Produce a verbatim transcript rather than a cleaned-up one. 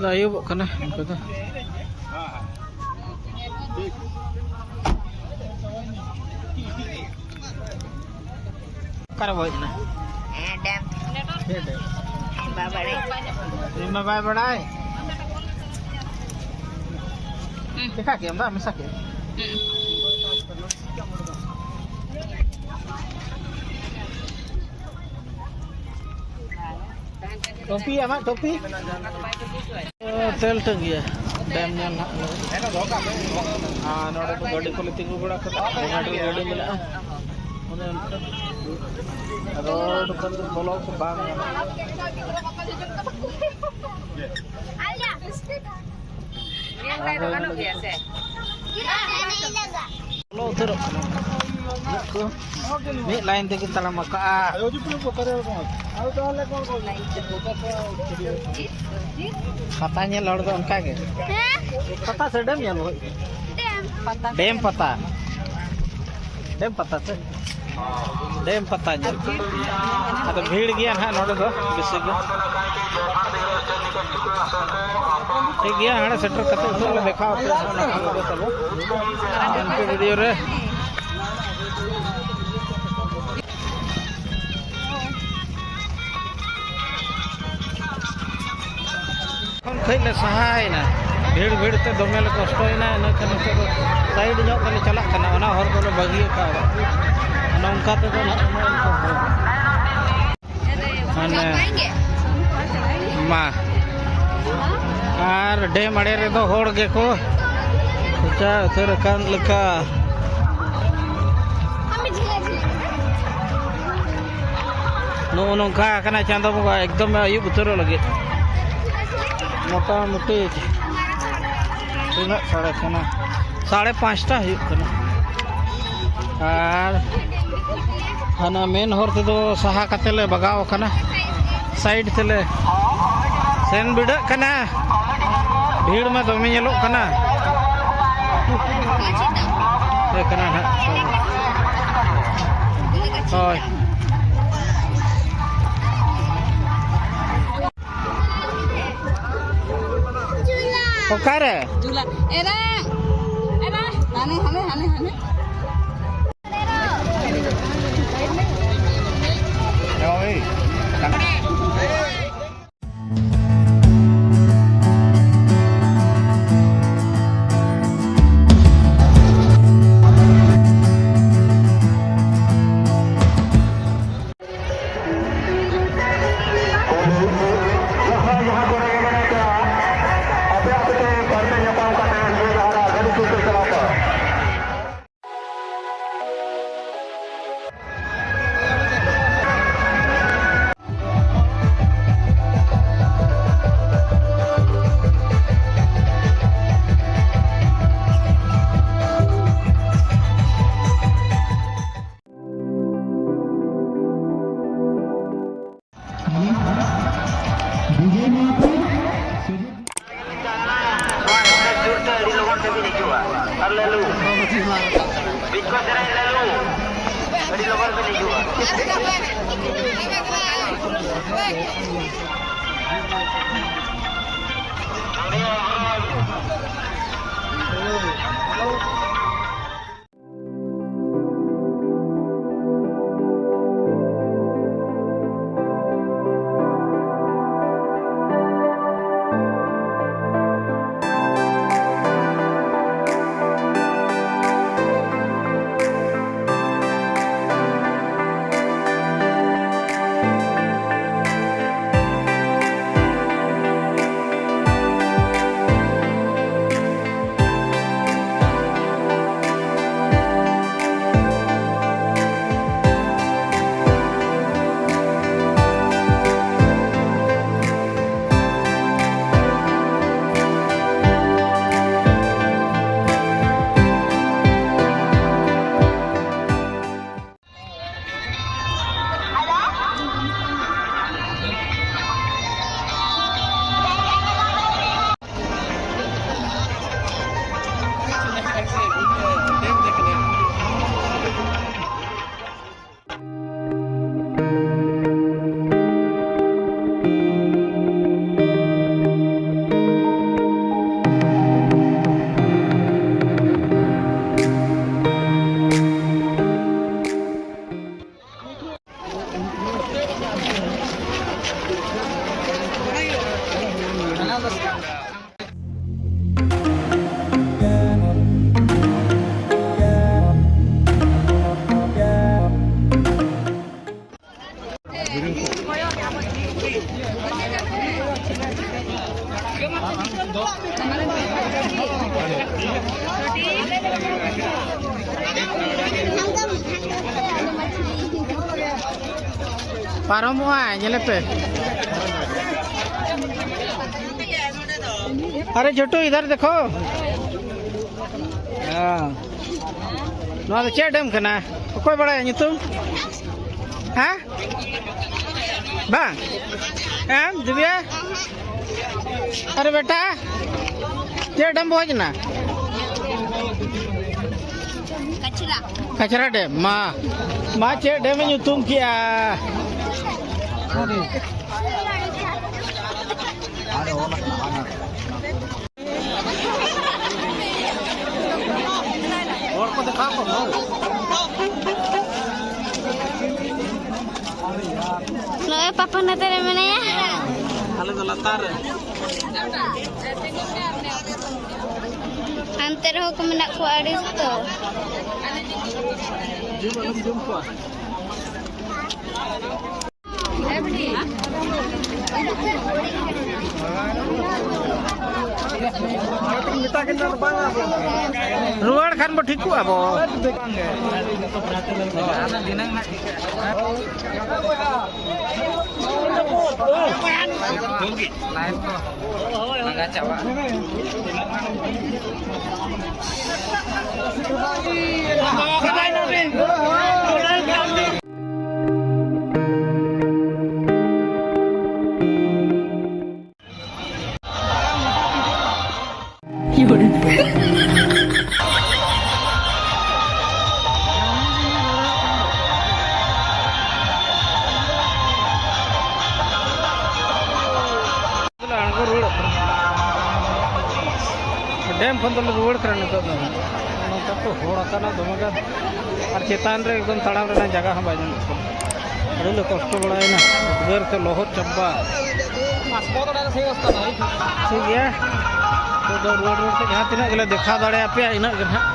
ᱫᱚ ᱟᱹᱭᱩᱵᱚᱜ ᱠᱟᱱᱟ ᱚᱱᱠᱟ ᱫᱚ᱾ ᱚᱠᱟᱨᱮ ᱵᱚ ᱦᱮᱡ ᱮᱱᱟ? ᱦᱮᱸ, ᱰᱮᱢ᱾ ᱪᱮᱫ ᱰᱮᱢ? ᱵᱟᱵᱟᱲᱮ᱾ ᱤᱧ ᱢᱟ ᱵᱟᱭ ᱵᱟᱲᱟᱭ᱾ ᱦᱩᱸ᱾ ᱪᱮᱠᱟ ᱠᱮᱫ ᱟᱢ? ᱫᱟᱜ ᱢᱮᱥᱟ ᱠᱮᱫ? ᱦᱩᱸ᱾ ᱴᱳᱯᱤ, ᱟᱢᱟᱜ ᱴᱳᱯᱤ? ᱛᱮᱞ ᱴᱟᱺᱜᱤᱭᱟ ᱰᱮᱢ ᱧᱮᱞ ᱱᱟᱦᱟᱜ᱾ ᱟᱨ ᱱᱚᱰᱮ ᱫᱚ ᱜᱟᱹᱰᱤ ᱠᱚᱞᱮ ᱛᱤᱸᱜᱩ ᱵᱟᱲᱟ ᱠᱟᱫᱟ, ᱜᱟᱹᱰᱤ, ᱜᱟᱹᱰᱤ ᱢᱮᱱᱟᱜᱼᱟ᱾ ᱚᱱᱮ ᱚᱱᱠᱟ ᱨᱳᱰ ᱠᱚ ᱵᱚᱞᱚ ᱠᱚ ᱵᱟᱝ ᱜᱟᱱᱚᱜᱼᱟ᱾ ᱧᱮᱞ ᱫᱚ ᱜᱟᱱᱚᱜ ᱜᱮᱭᱟ ᱥᱮ? ᱵᱚᱞᱚ ᱩᱛᱟᱹᱨᱚᱜ ᱠᱟᱱᱟ᱾ ᱢᱤᱫ ᱠᱚ, ᱢᱤᱫ ᱞᱟᱭᱤᱱ ᱛᱮᱠᱤᱱ ᱛᱟᱲᱟᱢ ᱟᱠᱟᱜᱼᱟ᱾ ᱯᱟᱛᱟ ᱧᱮᱞ ᱦᱚᱲ ᱫᱚ ᱚᱱᱠᱟ ᱜᱮ᱾ ᱦᱮᱸ? ᱯᱟᱛᱟ ᱥᱮ ᱰᱮᱢ ᱧᱮᱞ ᱦᱩᱭ? ᱰᱮᱢ᱾ ᱰᱮᱢ ᱯᱟᱛᱟ᱾ ᱰᱮᱢ ᱯᱟᱛᱟ ᱥᱮ? ᱰᱮᱢ ᱯᱟᱛᱟ ᱧᱮᱞ᱾ ᱟᱫᱚ ᱵᱷᱤᱲ ᱜᱮᱭᱟ ᱱᱟᱦᱟᱜ ᱱᱚᱰᱮ ᱫᱚ ᱵᱮᱥᱤ ᱜᱮ᱾ ᱴᱷᱤᱠ ᱜᱮᱭᱟ, ᱦᱟᱸᱰᱮ ᱥᱮᱴᱮᱨ ᱠᱟᱛᱮ ᱩᱛᱟᱹᱨ ᱞᱮ ᱫᱮᱠᱷᱟᱣ ᱟᱯᱮᱭᱟ ᱱᱟᱦᱟᱜ ᱚᱱᱟ ᱠᱚ ᱛᱟᱵᱚ᱾ ᱟᱨ ᱱᱤᱝᱠᱟᱹ ᱵᱷᱤᱰᱤᱭᱳ ᱨᱮ ᱠᱷᱚᱱ ᱠᱟᱹᱡ ᱞᱮ ᱥᱟᱦᱟᱭᱮᱱᱟ, ᱵᱷᱤᱲ ᱵᱷᱤᱲ ᱛᱮ ᱫᱚᱢᱮ ᱞᱮ ᱠᱚᱥᱴᱚᱭᱮᱱᱟ᱾ ᱤᱱᱟᱹ ᱠᱷᱟᱱ ᱱᱤᱛᱚᱜ ᱫᱚ ᱥᱟᱭᱤᱰ ᱧᱚᱜ ᱛᱮᱞᱮ ᱪᱟᱞᱟᱜ ᱠᱟᱱᱟ, ᱚᱱᱟ ᱦᱚᱨ ᱫᱚᱞᱮ ᱵᱟᱹᱜᱤ ᱟᱠᱟᱫᱼᱟ᱾ ᱱᱚᱝᱠᱟ ᱛᱮᱫᱚ ᱱᱟᱦᱟᱜ ᱩᱱᱟᱹᱜ ᱮᱢ ᱠᱚᱥᱴᱚᱭᱟ᱾ ᱢᱟᱱᱮ, ᱢᱟ᱾ ᱟᱨ ᱰᱮᱢ ᱟᱲᱮ ᱨᱮᱫᱚ ᱦᱚᱲ ᱜᱮᱠᱚ ᱠᱷᱚᱪᱟ ᱩᱛᱟᱹᱨ ᱟᱠᱟᱱ ᱞᱮᱠᱟ᱾ ᱱᱚᱜᱼᱚ ᱱᱚᱝᱠᱟ ᱟᱠᱟᱱᱟ ᱪᱟᱸᱫᱚ ᱵᱚᱸᱜᱟ, ᱮᱠᱫᱚᱢ ᱟᱹᱭᱩᱵ ᱩᱛᱟᱹᱨᱚᱜ ᱞᱟᱹᱜᱤᱫ᱾ ᱢᱚᱴᱟᱢᱩᱴᱤ ᱛᱤᱱᱟᱹᱜ ᱥᱟᱲᱮ ᱠᱟᱱᱟ? ᱥᱟᱲᱮ ᱯᱟᱸᱪᱴᱟ ᱦᱩᱭᱩᱜ ᱠᱟᱱᱟ᱾ ᱟᱨ ᱦᱟᱱᱟ ᱢᱮᱱ ᱦᱚᱨ ᱛᱮᱫᱚ ᱥᱟᱦᱟ ᱠᱟᱛᱮ ᱞᱮ ᱵᱟᱜᱟᱣ ᱟᱠᱟᱱᱟ, ᱥᱟᱭᱤᱰ ᱛᱮᱞᱮ ᱥᱮᱱ ᱵᱤᱰᱟᱹᱜ ᱠᱟᱱᱟ᱾ ᱵᱷᱤᱲ ᱢᱟ ᱫᱚᱢᱮ ᱧᱮᱞᱚᱜ ᱠᱟᱱᱟ᱾ ᱦᱮᱡ ᱠᱟᱱᱟ ᱱᱟᱦᱟᱜ᱾ ᱦᱳᱭ᱾ ᱚᱠᱟᱨᱮ? ᱡᱩᱞᱟ᱾ ᱮᱨᱟ! ᱮᱨᱟ! ᱦᱟᱱᱮ, ᱦᱟᱱᱮ, ᱦᱟᱱᱮ, ᱦᱟᱱᱮ᱾ ᱡᱟᱦᱟᱸ, ᱡᱟᱦᱟᱸ ᱠᱚᱨᱮ ᱜᱮ ᱢᱮᱱᱟᱜ ᱠᱚᱣᱟ, ᱟᱯᱮ ᱟᱯᱮ ᱛᱮ ᱯᱟᱨᱪᱟ ᱧᱟᱯᱟᱢ ᱠᱟᱛᱮ ᱱᱤᱭᱟᱹ ᱡᱟᱦᱟᱸ ᱜᱟᱹᱰᱤ ᱥᱩᱨ ᱛᱮ ᱪᱟᱞᱟᱣ ᱠᱚᱜ᱾ ᱟᱹᱰᱤ ᱞᱚᱜᱚᱱ ᱵᱤᱱ ᱦᱤᱡᱩᱜᱼᱟ᱾ ᱟᱨ ᱞᱟᱹᱞᱩ, ᱵᱤᱠᱠᱚ ᱥᱮᱨᱮᱧ ᱞᱟᱹᱞᱩ, ᱟᱹᱰᱤ ᱞᱚᱜᱚᱱ ᱵᱤᱱ ᱦᱤᱡᱩᱜᱼᱟ᱾ ᱯᱟᱨᱚᱢᱚᱜᱼᱟ, ᱧᱮᱞᱮ ᱯᱮ᱾ ᱟᱨᱮ ᱪᱷᱳᱴᱩ, ᱤᱫᱷᱟᱨ ᱫᱮᱠᱷᱳ᱾ ᱦᱮᱸ᱾ ᱱᱚᱣᱟ ᱫᱚ ᱪᱮᱫ ᱰᱮᱢ ᱠᱟᱱᱟ? ᱚᱠᱚᱭ ᱵᱟᱲᱟᱭᱟ ᱧᱩᱛᱩᱢ? ᱦᱮᱸ? ᱵᱟᱝ? ᱮᱢ, ᱫᱤᱵᱤᱭᱟ? ᱟᱨᱮ ᱵᱮᱴᱟ, ᱪᱮᱫ ᱰᱮᱢ ᱵᱚᱦᱚᱡ ᱮᱱᱟ? ᱠᱟᱪᱨᱟ᱾ ᱠᱟᱪᱨᱟ ᱰᱮᱢ, ᱢᱟ, ᱢᱟ ᱪᱮᱫ ᱰᱮᱢ ᱮ ᱧᱩᱛᱩᱢ ᱠᱮᱜᱼᱟ? ᱦᱚᱲ ᱠᱚ ᱫᱮᱠᱷᱟᱣ ᱠᱚ, ᱦᱚᱲ᱾ ᱱᱚᱜᱼᱚᱭ ᱯᱟᱯᱟ ᱱᱚᱛᱮ ᱨᱮ ᱢᱮᱱᱟᱭᱟ᱾ ᱟᱞᱮ ᱫᱚ ᱞᱟᱛᱟᱨ ᱨᱮ᱾ ᱦᱟᱱᱛᱮ ᱨᱮᱦᱚᱸ ᱠᱚ ᱢᱮᱱᱟᱜ ᱠᱚᱣᱟ ᱟᱹᱰᱤ ᱩᱥᱛᱟᱹᱨ᱾ ᱡᱩᱢ ᱟᱞᱚᱢ ᱡᱩᱢ ᱠᱚᱣᱟ᱾ ᱨᱩᱣᱟᱹᱲ ᱠᱷᱟᱱ ᱵᱚ ᱴᱷᱤᱠᱚᱜᱼᱟ ᱵᱚ᱾ ᱞᱟᱸᱜᱟ ᱪᱟᱵᱟᱜᱼᱟ᱾ ᱟᱬᱜᱚ ᱨᱩᱣᱟᱹᱲᱚᱜ ᱠᱟᱱᱟ᱾ ᱰᱮᱢ ᱠᱷᱚᱱ ᱫᱚᱞᱮ ᱨᱩᱣᱟᱹᱲ ᱠᱟᱱᱟ ᱱᱤᱛᱚᱜ ᱫᱚ᱾ ᱱᱚᱝᱠᱟ ᱠᱚ ᱦᱚᱲ ᱟᱠᱟᱱᱟ ᱫᱚᱢᱮ ᱜᱟᱱ᱾ ᱟᱨ ᱪᱮᱛᱟᱱ ᱨᱮ ᱮᱠᱫᱚᱢ ᱛᱟᱲᱟᱢ ᱨᱮᱱᱟᱜ ᱡᱟᱭᱜᱟ ᱦᱚᱸ ᱵᱟᱭ ᱧᱟᱢᱚᱜ ᱠᱟᱱᱟ᱾ ᱟᱹᱰᱤ ᱞᱮ ᱠᱚᱥᱴᱚ ᱵᱟᱲᱟᱭᱮᱱᱟ, ᱩᱫᱽᱜᱟᱹᱨ ᱛᱮ ᱞᱚᱦᱚᱫ ᱪᱟᱵᱟ᱾ ᱴᱷᱤᱠ ᱜᱮᱭᱟ, ᱱᱤᱛᱚᱜ ᱫᱚ ᱨᱩᱣᱟᱹᱲ ᱨᱩᱣᱟᱹᱲ ᱛᱮ ᱡᱟᱦᱟᱸ ᱛᱤᱱᱟᱹᱜ ᱜᱮᱞᱮ ᱫᱮᱠᱷᱟᱣ ᱫᱟᱲᱮᱭᱟᱯᱮᱭᱟ, ᱤᱱᱟᱹᱜ ᱜᱮ ᱱᱟᱦᱟᱜ᱾